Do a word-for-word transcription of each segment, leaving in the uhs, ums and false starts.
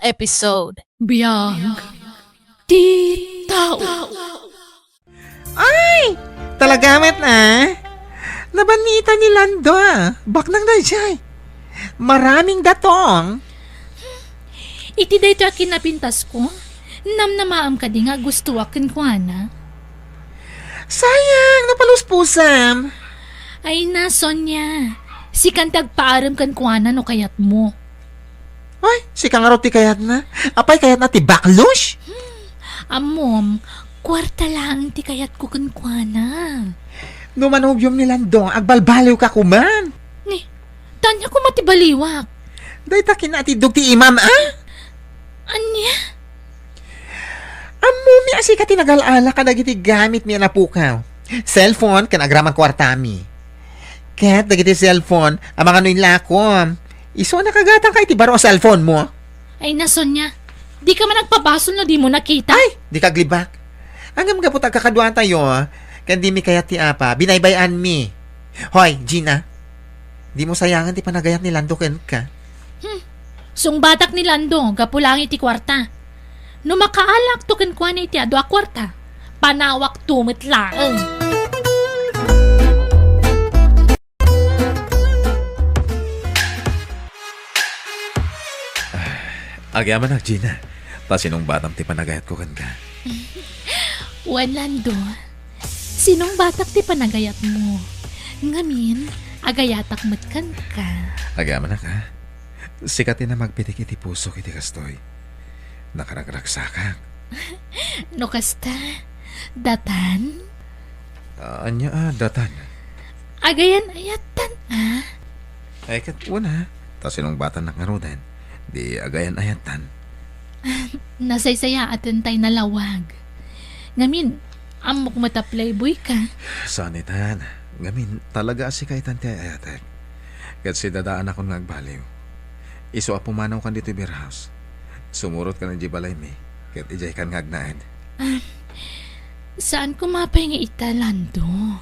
episode. Biag ti tao. Ay! Talaga met, ah? Nabannitan ni Lando, ah. Baknang daydiay. Maraming datong. Iti daytoy a kinapintasko, namnamaam kadi nga agustoak kenkuana? Sayang, napaluspusam. Ay na, Sonia. Sikan ti agpaarem kenkuana no kayatmo. Ay, sika ngarud ti kayatna? Apay, kayatna ti baklos? Hmm, ammom, kuarta laeng ti kayatko kenkuana. No manugyom ni Lando, agbalbaliwka koman. Ni, ania koma ti baliwak? Dayta kinatiddog ti imam, ah? Ania? Ammomi a sika ti nagal-ala kadagiti gamitmi a napukaw. Cellphone ken agraman kuartami. Ket dagiti cellphone a mangano inlakom, isu a nakagatangka iti baro a cellphone mo. Ay na, Sonia, dika man agpabasol no dimo nakita. Ay, dika aglibak. Ngem gapu ta agkakaduatayo, ken dimi kayat ti apa, binaybay-anmi. Hoy, Gina, dimo sayangen ti panagayat ni Lando kenka. Hmm. Sungbatak ni Lando gapu laeng iti kuarta. No makaalakto kenkuana iti adu a kuarta, panawakto met laeng. Agyamanak, Gina. Ta sinungbatam ti panagayatko kenka. Wen, Lando. Sinungbatak ti panagayatmo. Ngamin, agayatak met kenka. Agyamanak, ha? Sika ti namagpitik iti pusok iti kastoy. Nakaragragsakak. No kasta, datan? Ah, ania a datan? Agayan-ayatan, ah? Ay, ket wen, ha? Ta sinungbatannak ngaruden, di agayan-ayatan. Nasaysayaaten tay nalawag. Ngamin, ammok met a playboy ka. Saan itan. Ngamin, talaga a sika itan ti ay-ayatek. Ket sidadaanakon nga agbaliw. Isu a pumanawkan ditoy beer house. Sumurotka idiay balaymi, ket idiaykan nga agnaed. Ah, saan koma pay nga ita, Lando?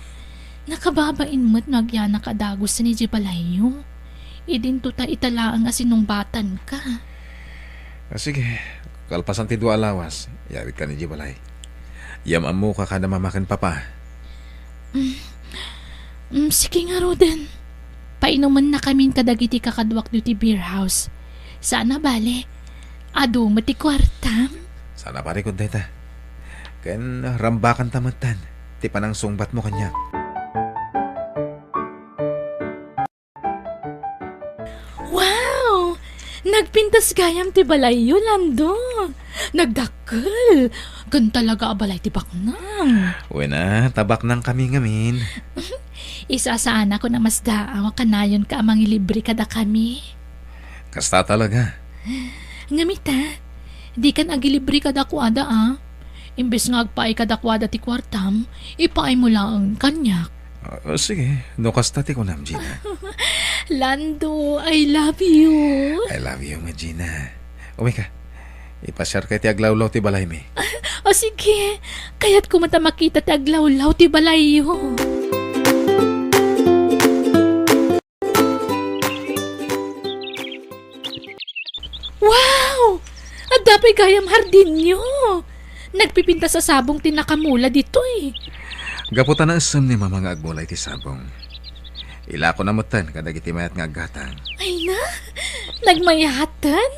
Nakababain met no agyanak a dagusen idiay balayyo. Idinto ta ita laeng a sinungbatanka. Ah, sige, kalpasan ti dua a lawas, yawidkan idiay balay. Yam-ammoka kada mama ken papa. Mm. Mm, sige ngaruden. Painumennakamin kadagiti kakaduak ditoy beer house. Saan a bale, adu met ti kuartam. Saan a parikut dayta. Ken rambakanta metten ti panangsungbatmo kaniak. Wow! Nagpintas gayam ti balayyo, Lando. Nagdakkel. Ken talaga a balay ti baknang. Wen a, ta baknangkami ngamin. Isu a saanakon a masdaaw a kanayonka a mangilibre kadakami. Kasta talaga. Ngem ita, dikan agilibre kadakuada, a. Imbes nga agpaay kadakuada ti kuartam, ipaaymo laeng kaniak. Ah, sige, no kasta ti kunam, Gina. Lando, I love you. I love you, Gina. Umay ka. Ipasiarka iti aglawlaw ti balaymi. O sige, kayatko met a makita ti aglawlaw ti balayyo. Wow! Adda pay gayam hardinyo! Nagpipintas a sabong ti nakamula ditoy. Gapu ta naessem ni Mama nga agmula iti sabong. Ilakona metten kadagiti mayat nga aggatang. Ay na! Nagmayaten?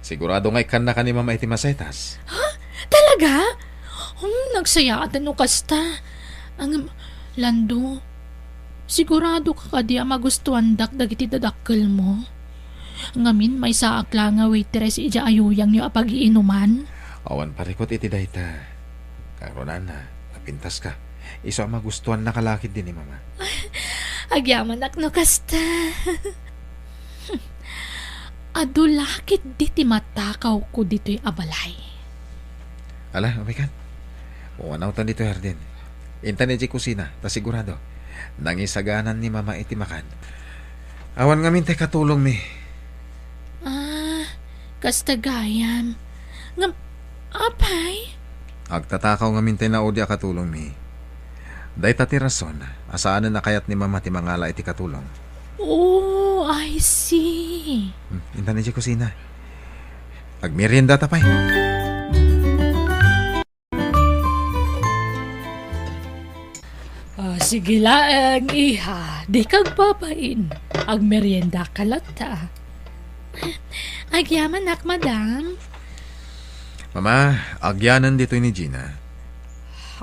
Sigurado nga ikkannaka ni Mama iti masetas. Ha? Talaga? Hmm, nagsayaaten no kasta. Ang, Lando, siguradoka kadi a magustuandak dagiti dadakkelmo? Ngamin, maysaak la nga waitress idiay ayuyangyo a pagiinuman? Awan parikut iti dayta. Kangrunaan, napintaska. Isu a magustuannaka la ketdi ni Mama. Agyamanak no kasta. Adu la ketdi ti matakawko ditoy a balay. Ala, umaykan. Pumanawtan ditoy hardin. Intan idiay kusina, ta sigurado, nangisaganan ni Mama iti makan. Awan ngamin tay katulongmi. Ah, kasta gayam. Ngem, apay? Agtatakaw ngamin tay naudi a katulongmi. Dayta ti rason a saanen a kayat ni Mama ti mangala iti katulong. Oh, I see. Hmm, intan idiay kusina. Agmeriendata pay. Ah, sige laeng, iha. Dika agbabain. Agmeriendaka latta. Agyamanak, madam. Mama, agyanan ditoy ni Gina.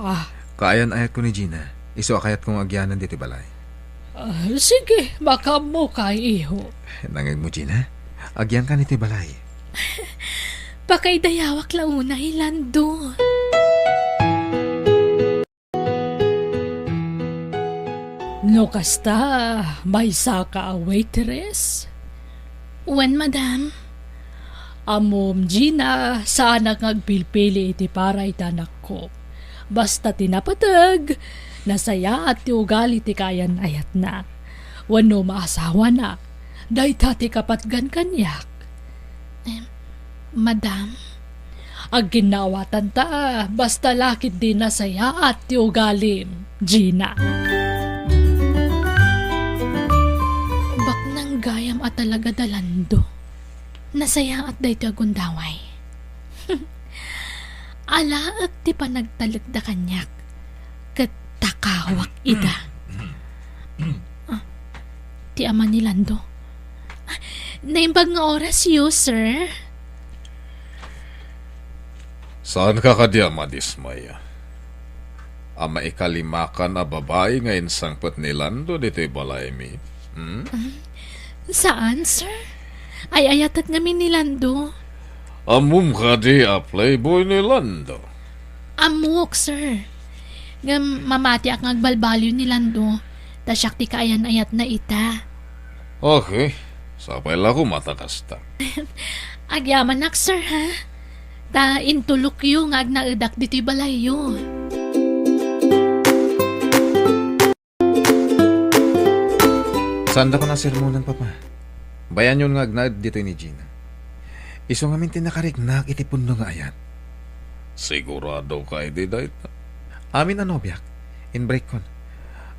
Ah. Kaayan-ayatko ni Gina. Isu a kayatko nga agyanan ditoy balay. Ah, sige, makaammoka, iho. Nangngegmo, Gina? Agyankan itoy balay. Pakaidayawak la unay, Lando. No kasta, maysaka a waitress? Wen, madam. Ammom, Gina, saanak nga agpilpili iti para iti anakko. Basta ti napateg, nasayaat ti ugali ti kaayan-ayatna. Wenno maasawana, dayta ti kapatgan kaniak. Em, madam? Agginnaawatanta, basta la ketdi nasayaat ti ugalim, Gina. Baknang gayam a talaga da, Lando. Nasayaat daytoy a gundaway. Alaek ti panagtalekda kaniak, ket takawak ida. Ah, ti ama ni Lando. Ah, naimbag nga orasyo, sir. Saanka kadi a madismay a maikalimakan a babai nga insangpet ni Lando ditoy balaymi? Hmm? Hmm? Saan, sir? Ay-ayatek ngamin ni Lando. Ammom kadi a playboy ni Lando? Ammok, sir. Ngem mamatiak nga agbalbaliw ni Lando, ta siak ti kaayan-ayatna ita. Okay. Sapay la koma ta kasta. Agyamanak, sir, ha? Ta intulokyo nga agnaedak ditoy balayyo. Saandakon a sermonan, Papa. Bayanyon nga agnaed ditoy ni Gina. Isu ngamin ti nakariknak iti pudno nga ayat. Siguradoka idi dayta? Amin a nobiak, inbreakkon.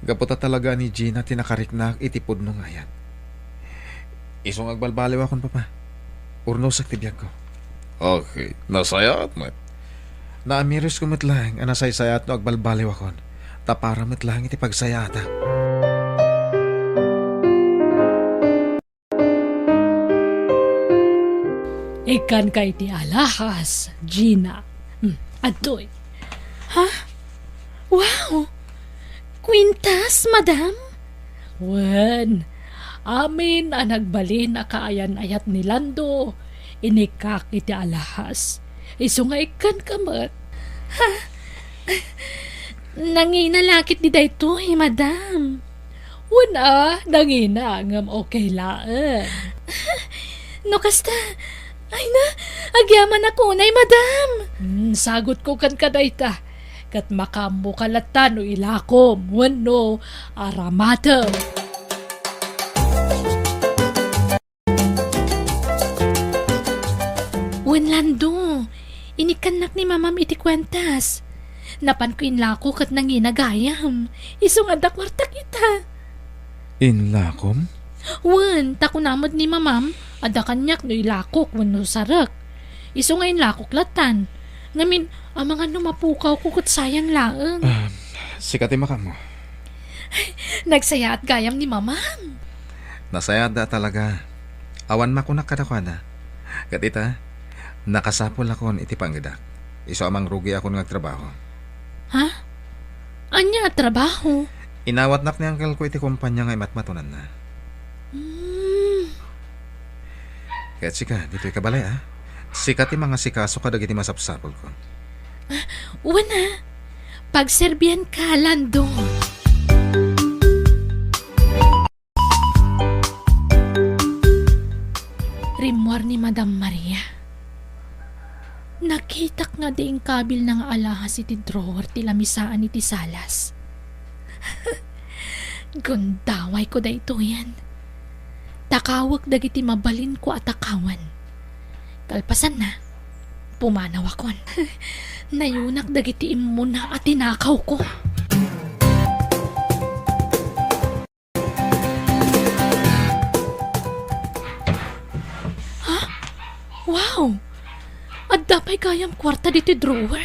Gapu ta talaga ni Gina ti nakariknak iti pudno nga ayat. Isu nga agbalbaliwakon, Papa. Urnosek ti biagko. Okay, nasayaat met. Naamiresko met laeng a nasaysayaat no agbalbaliwakon, ta para met laeng iti pagsayaatak. Ikkanka iti alahas, Gina. Hmm, adtoy. Ha? Wow! Kwintas, madam? Wen, amin a nagbalin a kaayan-ayat ni Lando, inikkak iti alahas. Isu nga ikkanka met. Ha? Nangina la ketdi daytoy, madam. Wen a, nangina, ngem okay laeng. No kasta, ay na, agyamanak unay, madam. Hmm, sagutko kenka dayta. Ket makaammoka latta no ilakom wenno aramatem. Wen, Lando, inikkannak ni Mamam iti kuentas. Napanko inlako ket nangina gayam. Isu nga adda kuartak ita. Inlakom? Wen, ta kuna met ni Mamam, adda kaniak no ilakok wenno sarek. Isu nga inlakok lattan. Ngamin, amangan no mapukawko ket sayang laeng. Ah, sika ti makaammo. Nagsayaat gayam ni Mamam. Nasayaatda talaga. Awan makunak kadakuada. Ket ita, nakasapulakon iti pangedak. Isu a mangrugiakon nga agtrabaho. Ha? Ania a trabaho? Inawatnak ni angkelko iti kompania nga imatmatonanna. Hmm. Ket sika, ditoy ka balay, a? Sika ti mangasikaso kadagiti masapsapulko. Ah, wen a. Pagserbianka, Lando. Rimmuar ni Madam Maria. Nakitak nga di inkabilna nga alahas iti drawer ti lamisaan iti salas. Gundawayko daytoyen. Takawek dagiti mabalinko a takawan. Kalpasanna, pumanawakon. Nayunak dagiti immuna a tinakawko. Ha? Wow! Adda pay gayam kuarta ditoy drawer.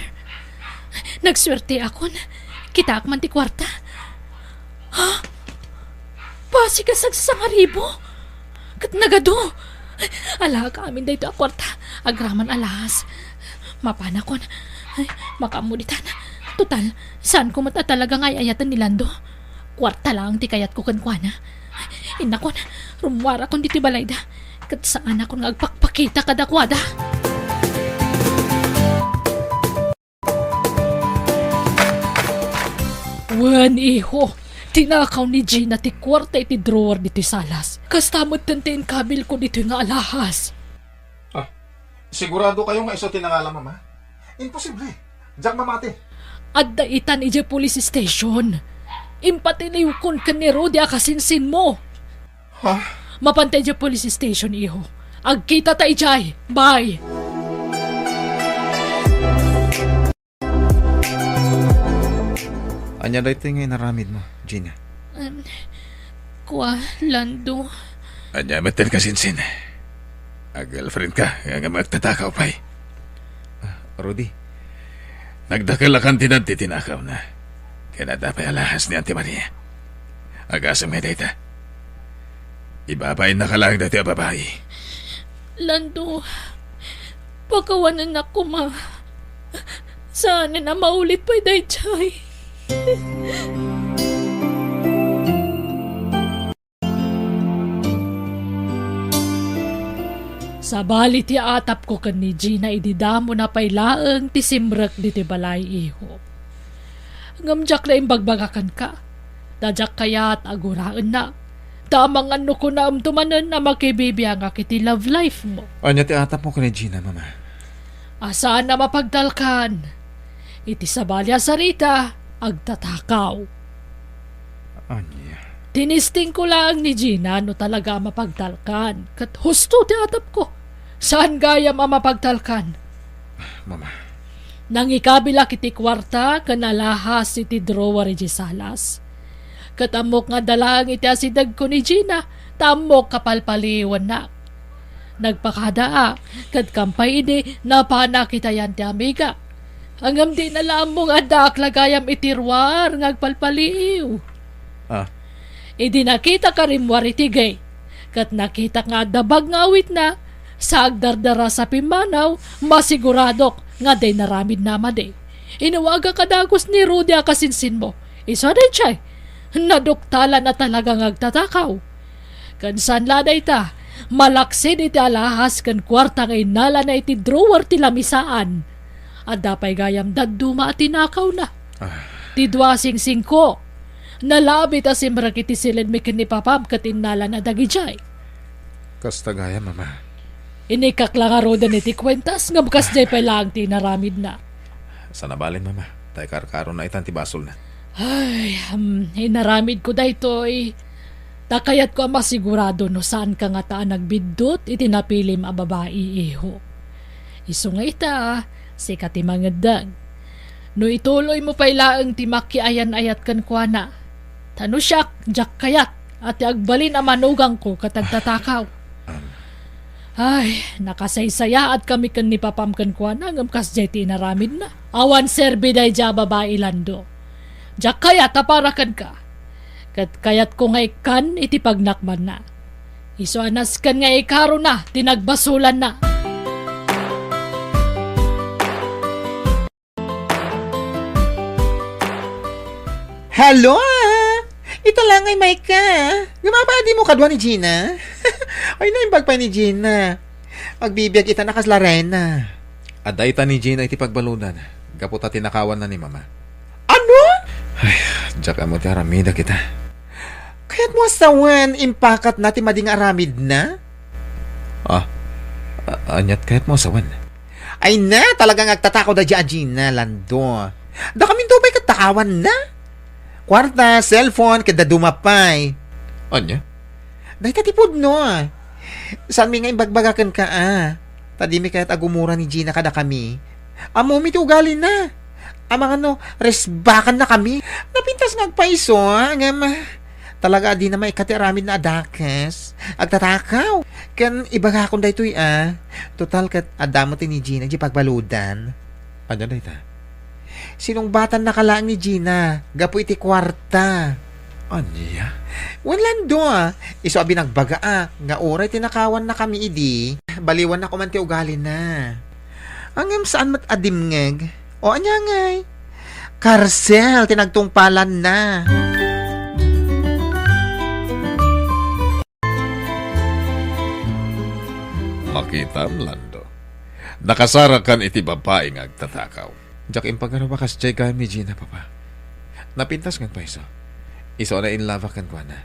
Nagsuerteakon. Kitaak man ti kuarta. Ha? Basig a sagsangaribu. Ket nagadu. Alaak amin daytoy a kuarta. Agraman a lahas. Mapanakon. Ay, makaammo ditan. Total, saanko met a talaga nga ay-ayaten ni Lando. Kuarta laeng ti kayatko kenkuana. Innakon, rummuarakon ditoy balayda. Ket saanakon nga agpakpakita kadakuada. Wen, iho, tinakaw ni Gina ti kuarta iti drawer ditoy salas. Kasta metten ti inkabilko ditoy nga alahas. Ah, sigurado kayo nga isu ti nangalam, Mama? Imposible. Diak mamati. Adda itan idiay police station. Impatiliwkon ken ni Rudy a kasinsinmo. Ha? Mapanta idiay police station, iho. Agkitata idiay. Bye. Ania daytoy nga inaramidmo, Gina? Em, kua, Lando. Ania met ti kasinsin? A girlfriend ka, nga, nga agtatakaw pay. Ah, Rudy, nagdakelakan ti tinakawna. Ken adda pay alahas ni Auntie Maria. Agasem nga dayta. Ibabain na ka lang dati a babae. Lando, pakawanennak koma. Saanen a maulit pay daydiay. Sabali ti atapko ken ni Gina idi damo na pay laeng ti simrek ditoy balay, iho. Ngem diak la imbagbaga kenka. Ta diak kayat a guraennak. Ta amangan no kunaemto manen a makibibiangak iti love life mo. Ania ti atapmo ken ni Gina, Mama? A saan a mapagtalkan. Iti sabali a sarita, agtatakaw. Ania? Tinistingko laeng ni Gina no talaga a mapagtalkan. Ket husto ti atapko. Saan gayam a mapagtalkan. Mama. Nangikabilak iti kuarta ken alahas iti drawer idiay salas. Ket ammok nga adda laeng iti asidegko ni Gina, ta ammok a palpaliiwennak. Nagpakadaak, ket kampay idi napanak itayan ti amiga. Ngem dina la ammo nga addaak la gayam iti ruar nga agpalpaliiw. Ah. Idi nakitak a rimmuar iti gate, ket nakitak nga adda bag nga awitna, sa agdardarasa pimmanaw, masiguradok nga adda inaramidna a madi. Inawagak a dagus ni Rudy a kasinsinmo. Isu a daydiay, naduktalan a talaga nga agtatakaw. Ken saan la dayta, malaksid iti alahas ken kuarta nga innalana iti drawer ti lamisaan. Adda pay gayam dadduma a tinakawna. Ah. Ti dua a singsingko, nalabit a simrek iti siled mi ken ni Papam ket innalana dagidiay. Kasta gayam, Mama. Inikkak la ngaruden iti kuentas, ngem kasdiay pay laeng ti inaramidna. Saan a bale, Mama, ta ikarkarona itan ti basolna. Ay, um, inaramidko daytoy. Ta kayatko a masigurado no saanka ngata a nagbiddut iti napilim a babai, iho. Isu nga ita, sika ti mangeddeng. No ituloymo pay laeng ti makiayan-ayat kenkuana, ta no siak, diak kayat a ti agbalin a manugangko ket agtatakaw. Ay, nakasaysayaat kami ken ni Papam kenkuana ngem kasdiay ti inaramidna. Awan serbi daydiay a babai, Lando. Diak kayat a para kenka. Ket kayatko nga ikkan iti pagnakmanna. Isu a nasken nga ikarona ti nagbasolanna. Hello, ah! Ita la ngay mayka. Ngem apay a dimo kadua ni Gina? Ay, naimbag pay ni Gina. Agbibiag ita a kas la reyna. Adda ita ni Gina iti pagbaludan, gapu ta tinakawanna ni Mama. Ano? Ay, diak ammo ti aramida kita. Kayatmo a sawen, impakatna ti madi nga aramidna? Ah, a-, aniat kayatmo a sawen? Ay na, talaga nga agtatakaw daydiay a Gina, Lando. Dakaminto pay ket takawanna. Kuarta, cellphone, ket dadduma pay. Ania? Dayta ti pudno. Saanmi nga imbagbaga kenka, a. Ta dimi kayat a gumura ni Gina kadakami. Ammomi ti ugalina. Amangan no, resbakanna kami. Napintas nga agpayso, a, ngem, Talaga a dina maikkan ti aramidna a dakes. Agtatakaw. Ken ibagakon daytoy a. Total ket adda met ni Gina diay pagbaludan. Ania dayta? Sinungbatannaka laeng ni Gina gapu iti kuarta. Ania? Wen, Lando a. Isu a binagbaga a, nga uray tinakawannakami idi, baliwanna koman ti ugalina. Ngem saan met a dimngeg? O ania ngay? Karsel ti nagtungpalanna. Makitam, Lando. Nakasarakan iti babai nga agtatakaw. Diak impagarup a kasdiay gayam ni Gina, Papa. Napintas ngarud pay isu. Isu a nainlove kenkuana.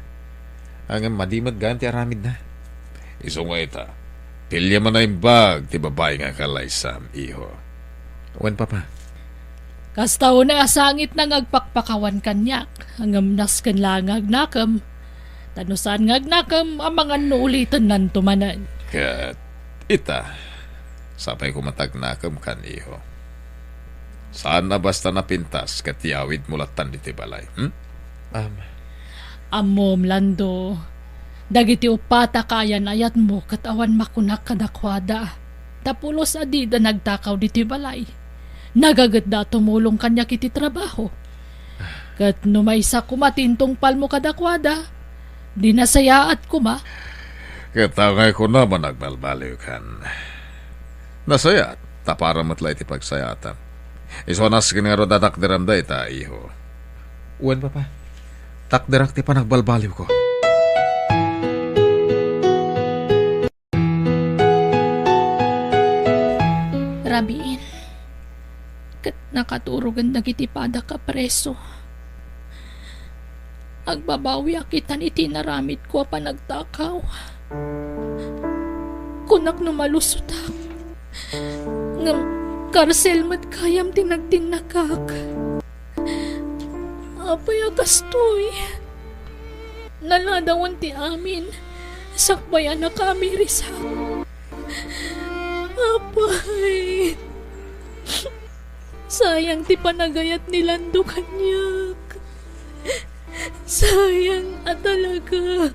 Ngem madi met gayam ti aramidna. Isu nga ita, piliem a naimbag ti babai nga kalaysam, iho. Wen, Papa. Kasta unay a sangitna nga agpakpakawan kaniak, ngem nasken laeng nga agnakem. Ta no saan nga agnakem, amangan no ulitennanto manen. Ket ita, sapay koma ta agnakem kan, iho. Saan a basta napintas ket yawidmo lattan ditoy balay, hmm? Am. Ammom, Lando, dagiti uppat a kaayan-ayatmo ket awan makunak kadakuada, ta pulos a dida nagtakaw ditoy balay. Nagagetda a tumulong kaniak iti trabaho. Ket no maysa koma ti intungpalmo kadakuada, di nasayaat koma. Ket angay kunam a nagbalbaliwkan. Nasayaat, ta para met la iti pagsayaatam. Isu a nasken ngarud a takderem dayta, iho. Wen, Papa. Takderak ti panagbalbaliwko. Rabiin, ket nakaturogen dagiti padak a preso. Agbabawiak itan iti inaramidko a panagtakaw. Kunak no malusotak, ngem karsel met gayam ti nagtinnakak. Apay a kastoy? Naladawan ti amin, sakbay a nakaamirisak. Apay, sayang ti panagayat ni Lando kaniak. Sayang a talaga.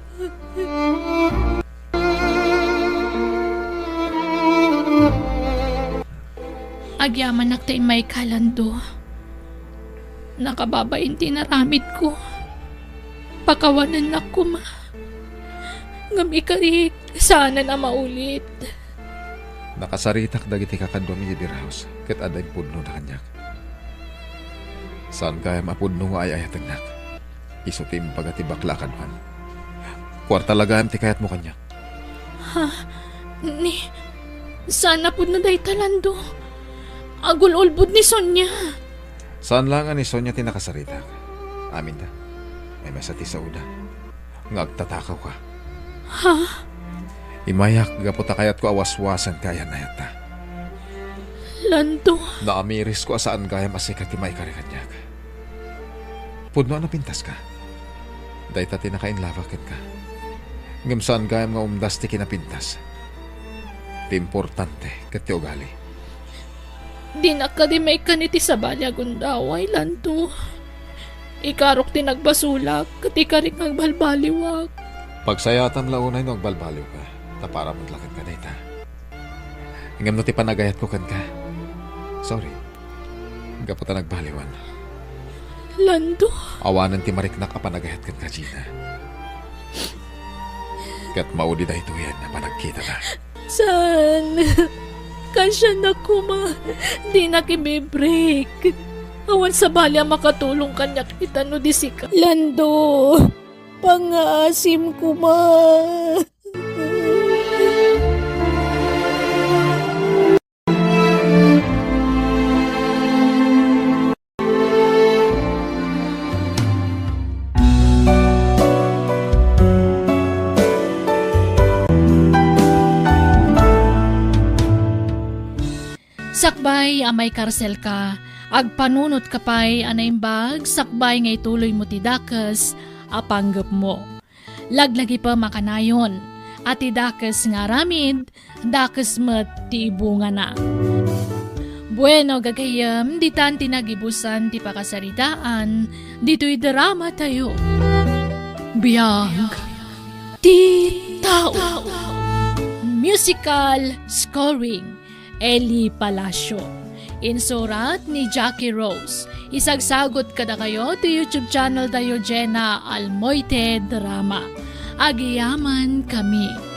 Agyamanak ta immayka, Lando. Nakababain ti inaramidko. Pakawanennak koma. Ngem ikarik, saanen a maulit. Nakasaritak dagiti kakaduam idiay beer house, ket adda impudnona kaniak. Saan gayam a pudno nga ay-ayatennak. Isu ti imbaga ti bakla a kaduam. Kuarta la gayam ti kayatmo kaniak. Ha? Ni, saan a pudno dayta, Lando. Agul-ulbod ni Sonia. Saan la nga ni Sonia ti nakasaritak. Aminda. Ay, maysa ti saoda nga agtatakawka. Ha? Imayak gapu ta kayatko a waswasen ti ayan-ayatta. Lando. Naamirisko a saan gayam a sika ti maikari kaniak. Pudno a napintaska. Dayta ti nakainlabak kenka. Ngem saan gayam nga umdas ti kinapintas. Ti importante ket ti ugali. Dinak kadi maikkan iti sabali a gundaway, Lando. Ikarok ti nagbasolak, ket ikarik nga agbalbaliwak. Pagsayaatam la unay no agbalbaliwka, ta para met la kenka dayta. Ngem no ti panagayatko kenka, sorry. Gapu ta nagbaliwan. Lando. Awanen ti mariknak a panagayat kenka, Gina. Ket maudi daytoyen a panagkitata. Saan? Kasianak koma. Dinak ibibreak. Awan sabali a makatulong kaniak ita no di sika. Lando, pangngaasim koma. Sakbay a maikarselka, agpanunotka pay a naimbag sakbay nga ituloymo ti dakes a panggepmo. Laglagipem a kanayon a ti dakes nga aramid, dakes met ti ibungana. Bueno, gagayyem, ditan ti nagibusan ti pakasaritaan ditoy dramatayo. Biag ti tao. Musical scoring, Eli Palacio. Insurat ni Jackie Rose. Isagsagot kadakayo ti YouTube channel da Eugenia Almoite Drama. Agyamankami.